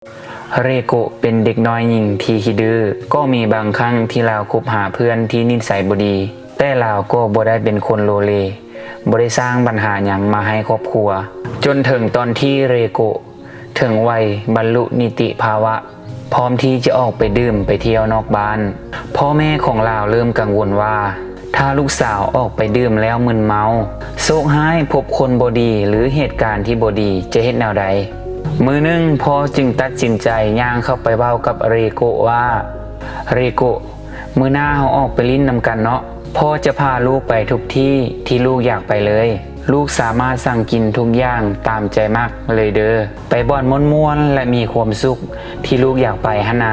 ເຣໂກະເປັນເດັກນ້ອຍຍິງທີ່ຂີ້ດື້, ກໍມີບາງຄັ້ງທີ່ລາວຄົບຫາເພື່ອນທີ່ນິໄສບໍ່ດີ, ແຕ່ລາວກໍບໍ່ໄດ້ເປັນຄົນໂລເລ, ບໍ່ໄດ້ສ້າງບັນຫາຫຍັງມາໃຫ້ຄອບຄົວ. ຈົນເຖິງຕອນທີ່ເຣໂກະເຖິງໄວບັນລຸນິຕິພາວະ, ພ້ອມທີ່ຈະອອກໄປດື່ມໄປທ່ຽວນອກບ້ານ, ພໍ່ແມ່ຂອງລາວເລີ່ມກັງວົນວ່າ ຖ້າລູກສາວອອກໄປດື່ມແລ້ວມຶນເມົາ, ໂຊກຮ້າຍພົບຄົນບໍ່ດີ ຫຼື ເຫດການທີ່ບໍ່ດີຈະເຮັດແນວໃດ? ມື້ໜຶ່ງ, ພໍ່ຈຶ່ງຕັດສິນໃຈຍ່າງເຂົ້າໄປເວົ້າກັບເຣໂກະວ່າ, ເຣໂກະ, ມື້ໜ້າເຮົາອອກໄປຫຼິ້ນນຳກັນເນາະ. ພໍ່ຈະພາລູກໄປທຸກທີ່ທີ່ລູກຢາກໄປເລີຍ. ລູກສາມາດສັ່ງກິນທຸກຢ່າງຕາມໃຈມັກເລີຍເດີ. ໄປບ່ອນມ່ວນໆ ແລະ ມີຄວາມສຸກທີ່ລູກຢາກໄປຫັ້ນນາ.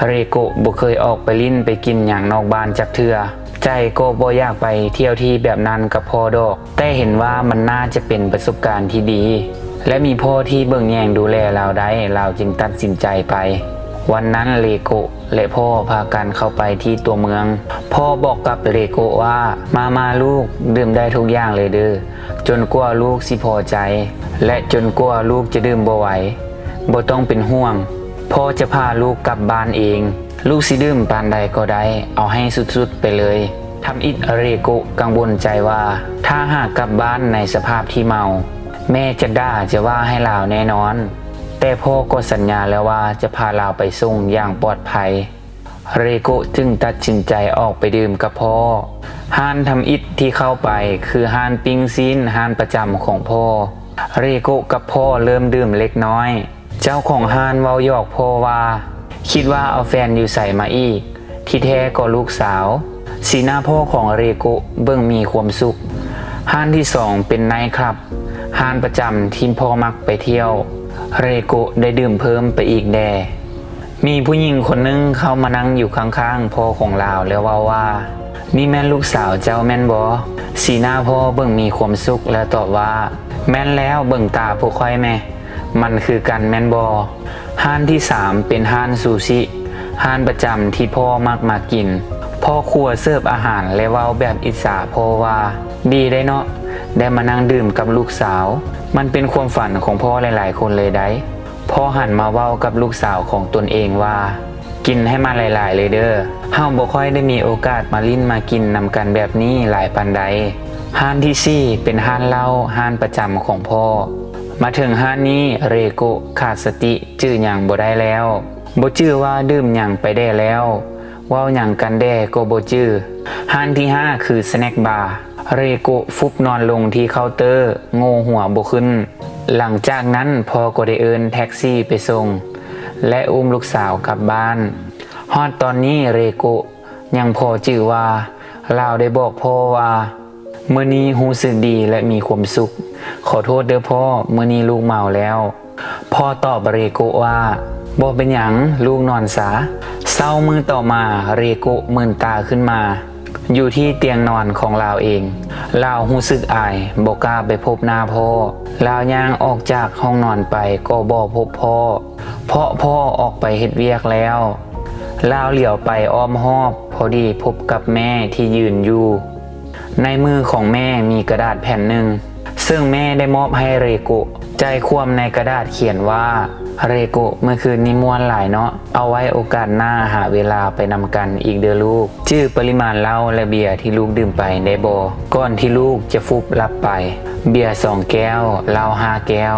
ເຣໂກະບໍ່ເຄີຍອອກໄປຫຼິ້ນໄປກິນຫຍັງນອກບ້ານຈັກເທື່ອ. ໃຈກໍບໍ່ຢາກໄປທ່ຽວທີ່ແບບນັ້ນກັບພໍ່ດອກ, ແຕ່ເຫັນວ່າມັນໜ້າຈະເປັນປະສົບການທີ່ດີ ແລະ ມີພໍ່ທີ່ເບິ່ງແຍງດູແລລາວໄດ້, ລາວຈຶ່ງຕັດສິນໃຈໄປ. ວັນນັ້ນເຣໂກະ ແລະ ພໍ່ພາກັນເຂົ້າໄປທີ່ຕົວເມືອງ. ພໍ່ບອກກັບເຣໂກະວ່າ, ມາໆ ລູກ, ດື່ມໄດ້ທຸກຢ່າງເລີຍເດີ, ຈົນກວ່າລູກຊິພໍໃຈ ແລະ ຈົນກວ່າລູກຈະດື່ມບໍ່ໄຫວ. ບໍ່ຕ້ອງເປັນຫ່ວງ, ພໍ່ຈະພາລູກກັບບ້ານເອງ. ລູກຊິດື່ມປານໃດກໍໄດ້, ເອົາໃຫ້ສຸດໆ ໄປເລີຍ. ທຳອິດເຣໂກະກັງວົນໃຈວ່າ ຖ້າຫາກກັບບ້ານໃນສະພາບທີ່ເມົາ, ແມ່ຈະດ່າຈະວ່າໃຫ້ລາວແນ່ນອນ. ແຕ່ພໍ່ກໍສັນຍາແລ້ວວ່າຈະພາລາວໄປສົ່ງຢ່າງປອດໄພ. ເຣໂກະຈຶ່ງຕັດສິນໃຈອອກໄປດື່ມກັບພໍ່. ຮ້ານທຳອິດທີ່ເຂົ້າໄປຄືຮ້ານປີ້ງຊີ້ນຮ້ານປະຈຳຂອງພໍ່. ເຣໂກະກັບພໍ່ເລີ່ມດື່ມເລັກນ້ອຍ. ເຈົ້າຂອງຮ້ານເວົ້າຫຍອກພໍ່ວ່າ, ຄິດວ່າເອົາແຟນຢູ່ໃສມາອີກ? ທີ່ແທ້ກໍລູກສາວ. ສີໜ້າພໍ່ຂອງເຣໂກະເບິ່ງມີຄວາມສຸກ. ຮ້ານທີສອງເປັນໄນຄລັບ, ຮ້ານປະຈຳທີ່ພໍ່ມັກໄປທ່ຽວ. ເຣໂກະໄດ້ດື່ມເພີ່ມໄປອີກແດ່. ມີຜູ້ຍິງຄົນໜຶ່ງເຂົ້າມານັ່ງຢູ່ຂ້າງໆ ພໍ່ຂອງລາວ ແລ້ວເວົ້າວ່າ, ນີ້ແມ່ນລູກສາວເຈົ້າແມ່ນບໍ່? ສີໜ້າພໍ່ເບິ່ງມີຄວາມສຸກ ແລ້ວຕອບວ່າ, ແມ່ນແລ້ວ, ເບິ່ງຕາພວກຂ້ອຍແມ, ມັນຄືກັນແມ່ນບໍ່? ຮ້ານທີສາມເປັນຮ້ານຊູຊິ, ຮ້ານປະຈຳທີ່ພໍ່ມັກມາກິນ. ພໍ່ຄົວເສີບອາຫານ ແລະ ເວົ້າແບບອິດສາພໍ່ວ່າ, ດີໄດ໋ເນາະ, ໄດ້ມານັ່ງດື່ມກັບລູກສາວ. ມັນເປັນຄວາມຝັນຂອງພໍ່ຫຼາຍໆຄົນເລີຍໄດ໋. ພໍ່ຫັນມາເວົ້າກັບລູກສາວຂອງຕົນເອງວ່າ, ກິນໃຫ້ມັນຫຼາຍໆເລີຍເດີ. ເຮົາບໍ່ຄ່ອຍໄດ້ມີໂອກາດມາຫຼິ້ນມາກິນນຳກັນແບບນີ້ຫຼາຍປານໃດ. ຮ້ານທີສີ່ເປັນຮ້ານເຫຼົ້າ, ຮ້ານປະຈຳຂອງພໍ່. ມາເຖິງຮ້ານນີ້, ເຣໂກະຂາດສະຕິ, ຈື່ຫຍັງບໍ່ໄດ້ແລ້ວ. ບໍ່ຈື່ວ່າດື່ມຫຍັງໄປແດ່ແລ້ວ, ເວົ້າຫຍັງກັນແດ່ກໍບໍ່ຈື່. ຮ້ານທີຫ້າຄືສະແນັກບາ. ເຣໂກະຟຸບນອນລົງທີ່ເຄົາເຕີ, ໂງ່ຫົວບໍ່ຂຶ້ນ. ຫຼັງຈາກນັ້ນພໍ່ກໍໄດ້ເອີ້ນແທັກຊີໄປສົ່ງ ແລະ ອຸ້ມລູກສາວກັບບ້ານ. ຮອດຕອນນີ້ເຣໂກະຍັງພໍຈື່ວ່າ ລາວໄດ້ບອກພໍ່ວ່າ, ມື້ນີ້ຮູ້ສຶກດີ ແລະ ມີຄວາມສຸກ. ຂໍໂທດເດີພໍ່, ມື້ນີ້ລູກເມົາແລ້ວ. ພໍ່ຕອບເຣໂກະວ່າ, ບໍ່ເປັນຫຍັງ, ລູກນອນຊາ. ເຊົ້າມື້ຕໍ່ມາ, ເຣໂກະມືນຕາຂຶ້ນມາ ຢູ່ທີ່ຕຽງນອນຂອງລາວເອງ. ລາວຮູ້ສຶກອາຍ, ບໍ່ກ້າໄປພົບໜ້າພໍ່. ລາວຍ່າງອອກຈາກຫ້ອງນອນໄປກໍບໍ່ພົບພໍ່, ເພາະພໍ່ອອກໄປເຮັດວຽກແລ້ວ. ລາວຫຼຽວໄປອ້ອມຮອບ, ພໍດີພົບກັບແມ່ທີ່ຢືນຢູ່. ໃນມືຂອງແມ່ມີກະດາດແຜ່ນໜຶ່ງ, ເຊິ່ງແມ່ໄດ້ມອບໃຫ້ເຣໂກະ. ໃຈຄວາມໃນກະດາດຂຽນວ່າ, ເຣໂກະ, ເມື່ອຄືນນີ້ມ່ວນຫຼາຍເນາະ. ເອົາໄວ້ໂອກາດໜ້າຫາເວລາໄປນຳກັນອີກເດີລູກ. ຈື່ປະລິມານເຫຼົ້າ ແລະ ເບຍທີ່ລູກດື່ມໄປໄດ້ບໍ່? ກ່ອນທີ່ລູກຈະຟຸບຫຼັບໄປ. ເບຍສອງແກ້ວ, ເຫຼົ້າຫ້າແກ້ວ.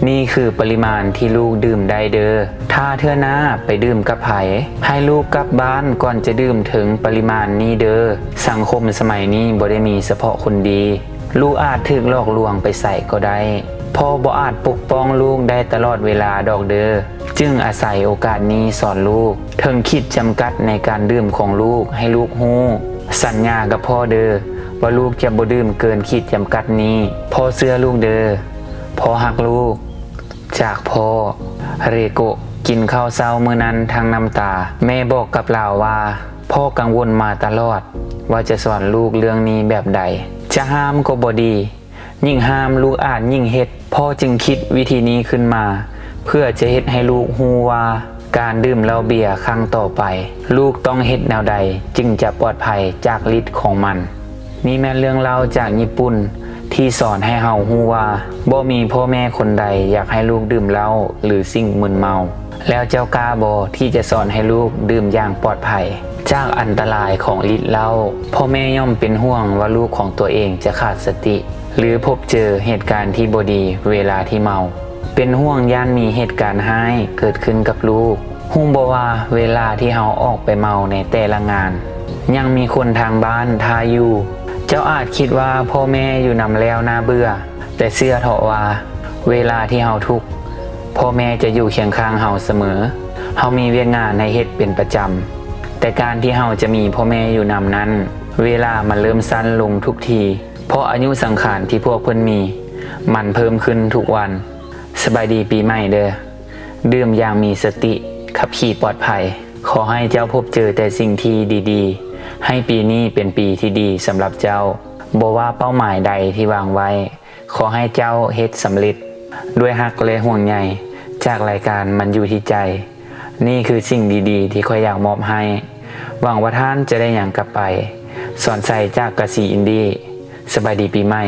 ນີ້ຄືປະລິມານທີ່ລູກດື່ມໄດ້ເດີ. ຖ້າເທື່ອໜ້າໄປດື່ມກັບໃຜ, ໃຫ້ລູກກັບບ້ານກ່ອນຈະດື່ມເຖິງປະລິມານນີ້ເດີ. ສັງຄົມສະໄໝນີ້ບໍ່ໄດ້ມີສະເພາະຄົນດີ. ລູກອາດຖືກຫຼອກລວງໄປໃສກໍໄດ້. ພໍ່ບໍ່ອາດປົກປ້ອງລູກໄດ້ຕະຫຼອດເວລາດອກເດີ. ຈຶ່ງອາໄສໂອກາດນີ້ສອນລູກເຖິງຂີດຈຳກັດໃນການດື່ມຂອງລູກໃຫ້ລູກຮູ້. ສັນຍາກັບພໍ່ເດີວ່າລູກຈະບໍ່ດື່ມເກີນຂີດຈຳກັດນີ້. ພໍ່ເຊື່ອລູກເດີ. ພໍ່ຮັກລູກ. ຈາກພໍ່. ເຣໂກະກິນເຂົ້າເຊົ້າມື້ນັ້ນທັງນ້ຳຕາ. ແມ່ບອກກັບລາວວ່າ, ພໍ່ກັງວົນມາຕະຫຼອດວ່າຈະສອນລູກເລື່ອງນີ້ແບບໃດ. ຈະຫ້າມກໍບໍ່ດີ. ຍິ່ງຫ້າມລູກອາດຍິ່ງເຮັດ. ພໍ່ຈຶ່ງຄິດວິທີນີ້ຂຶ້ນມາ ເພື່ອຈະເຮັດໃຫ້ລູກຮູ້ວ່າ ການດື່ມເຫຼົ້າເບຍຄັ້ງຕໍ່ໄປ ລູກຕ້ອງເຮັດແນວໃດຈຶ່ງຈະປອດໄພຈາກລິດຂອງມັນ. ນີ້ແມ່ນເລື່ອງເລົ່າຈາກຍີ່ປຸ່ນ ທີ່ສອນໃຫ້ເຮົາຮູ້ວ່າ ບໍ່ມີພໍ່ແມ່ຄົນໃດຢາກໃຫ້ລູກດື່ມເຫຼົ້າ ຫຼື ສິ່ງມຶນເມົາ. ແລ້ວເຈົ້າກ້າບໍ່ທີ່ຈະສອນໃຫ້ລູກດື່ມຢ່າງປອດໄພ ຈາກອັນຕະລາຍຂອງລິດເຫຼົ້າ? ພໍ່ແມ່ຍ່ອມເປັນຫ່ວງວ່າລູກຂອງຕົວເອງຈະຂາດສະຕິ ຫຼື ພົບເຈີເຫດການທີ່ບໍ່ດີເວລາທີ່ເມົາ. ເປັນຫ່ວງຢ້ານມີເຫດການຮ້າຍເກີດຂຶ້ນກັບລູກ. ຮູ້ບໍ່ວ່າເວລາທີ່ເຮົາອອກໄປເມົາໃນແຕ່ລະງານ ຍັງມີຄົນທາງບ້ານຖ້າຢູ່? ເຈົ້າອາດຄິດວ່າພໍ່ແມ່ຢູ່ນຳແລ້ວໜ້າເບື່ອ, ແຕ່ເຊື່ອເຖາະວ່າເວລາທີ່ເຮົາທຸກ, ພໍ່ແມ່ຈະຢູ່ຄຽງຂ້າງເຮົາສະເໝີ. ເຮົາມີວຽກງານໃຫ້ເຮັດເປັນປະຈຳ, ແຕ່ການທີ່ເຮົາຈະມີພໍ່ແມ່ຢູ່ນຳນັ້ນ, ເວລາມັນເລີ່ມສັ້ນລົງທຸກທີ, ເພາະອາຍຸສັງຂານທີ່ພວກເພິ່ນມີ, ມັນເພີ່ມຂຶ້ນທຸກວັນ. ສະບາຍດີປີໃໝ່ເດີ້. ດື່ມຢ່າງມີສະຕິ, ຂັບຂີ່ປອດໄພ. ຂໍໃຫ້ເຈົ້າພົບເຈີແຕ່ສິ່ງທີ່ດີໆ. ໃຫ້ປີນີ້ເປັນປີທີ່ດີສຳລັບເຈົ້າ. ບໍ່ວ່າເປົ້າໝາຍໃດທີ່ວາງໄວ້, ຂໍໃຫ້ເຈົ້າເຮັດສຳເລັດ. ດ້ວຍຮັກ ແລະ ຫ່ວງໃຍ ຈາກລາຍການມັນຢູ່ທີ່ໃຈ. ນີ້ຄືສິ່ງດີໆທີ່ຂ້ອຍຢາກມອບໃຫ້. ຫວັງວ່າທ່ານຈະໄດ້ຫຍັງກັບໄປ. ສອນໄຊ ຈາກກະສີອິນດີ. ສະບາຍດີປີໃໝ່.